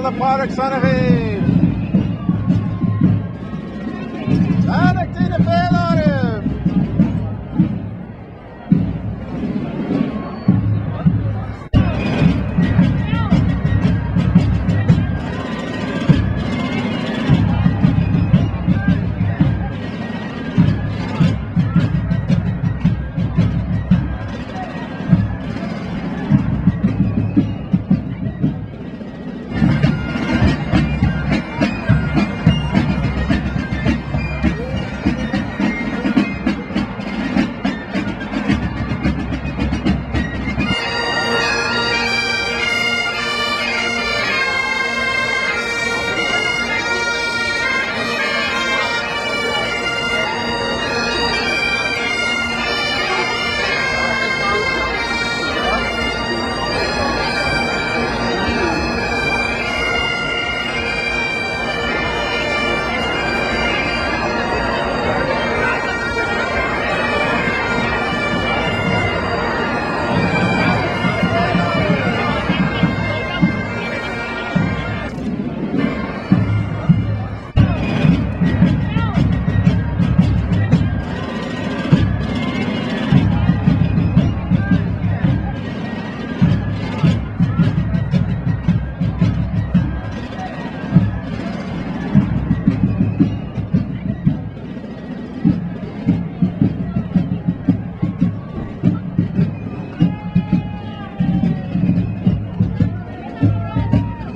Lá 'le Pádraig sona dhaoibh! Beannachtaí na féile oraibh!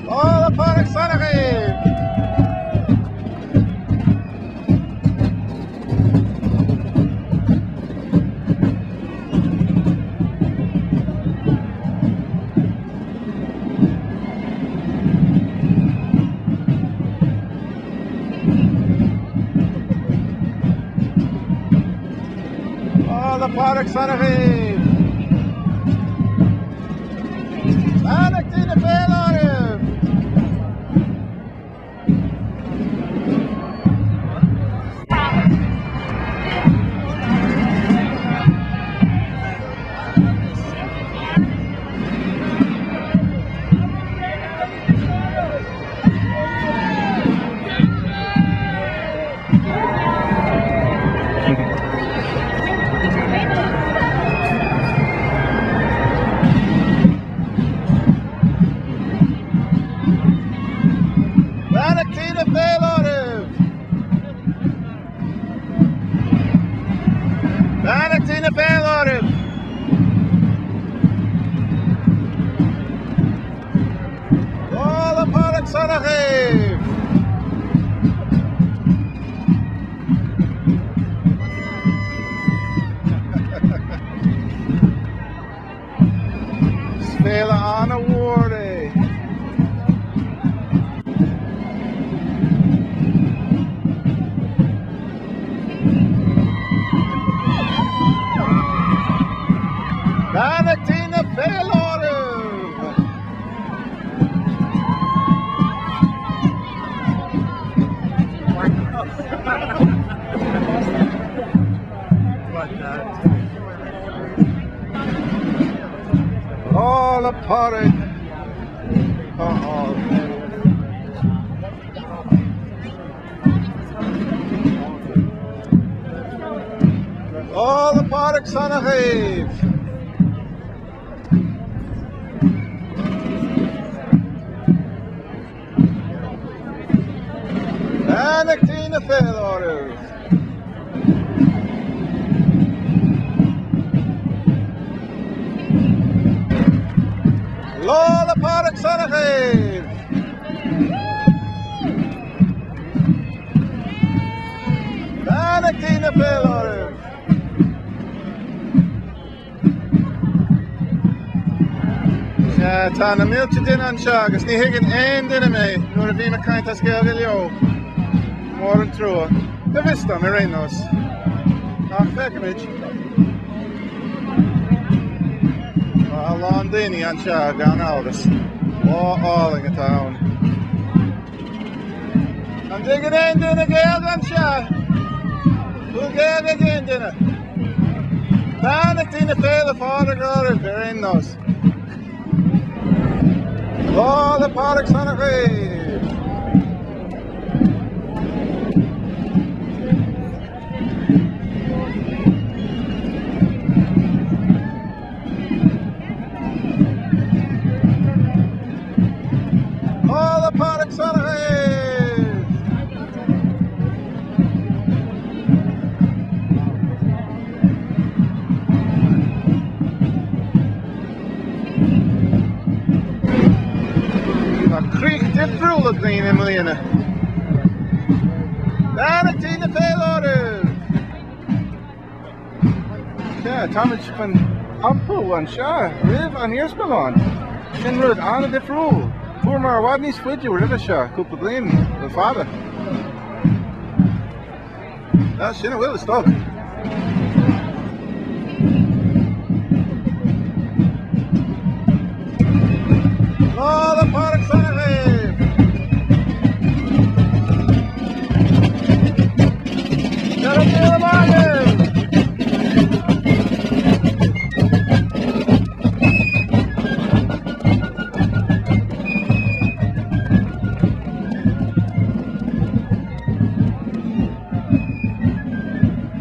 Lá 'le Pádraig sona dhaoibh! Lá 'le Pádraig sona dhaoibh! Beannachtaí na féile oraibh! Beannachtaí na féile oraibh! Beannachtaí na féile oraibh! Lá 'le Pádraig sona dhaoibh! Is féile an-mhór é. Beannachtaí na féile oraibh! Lá 'le Pádraig Lá 'le Pádraig sona dhaoibh! Beannachtaí na féile oraibh! Lá 'le Pádraig sona dhaoibh! Beannachtaí na féile oraibh! Sea, tá na mílte duine anseo agus ní thuigeann aon duine mé nuair a bhím ag caint as Gaeilge leo. Mór an trua. Go bhfios dom, ar aon nós. Ach feicfimid. Tá a lán daoine anseo gan amhras. Lá álainn atá ann. An dtuigeann aon duine Gaeilge anseo? Bhfuil Gaeilge ag aon duine? Beannachtaí na Féile Pádraig oraibh ar aon nós. Lá 'le Pádraig sona dhaoibh! Lá 'le Pádraig sona dhaoibh! Tá crích difriúil againn i mbliana. Beannachtaí na féile oraibh! Sea, táimid chun iompú anseo roimh an iarsmalann. Sin rud an-difriúil. Fuaireamar i bhfad níos faide roimhe seo, cúpla bliain le fada. Sin a bhfuil i stoc. Lá 'le Pádraig sona dhaoibh! Go raibh míle maith agaibh!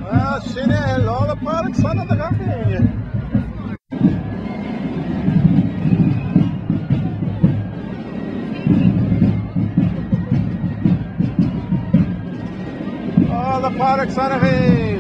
Bhuel, sin é, Lá 'le Pádraig sona do gach éinne. Lá 'le Pádraig sona dhaoibh!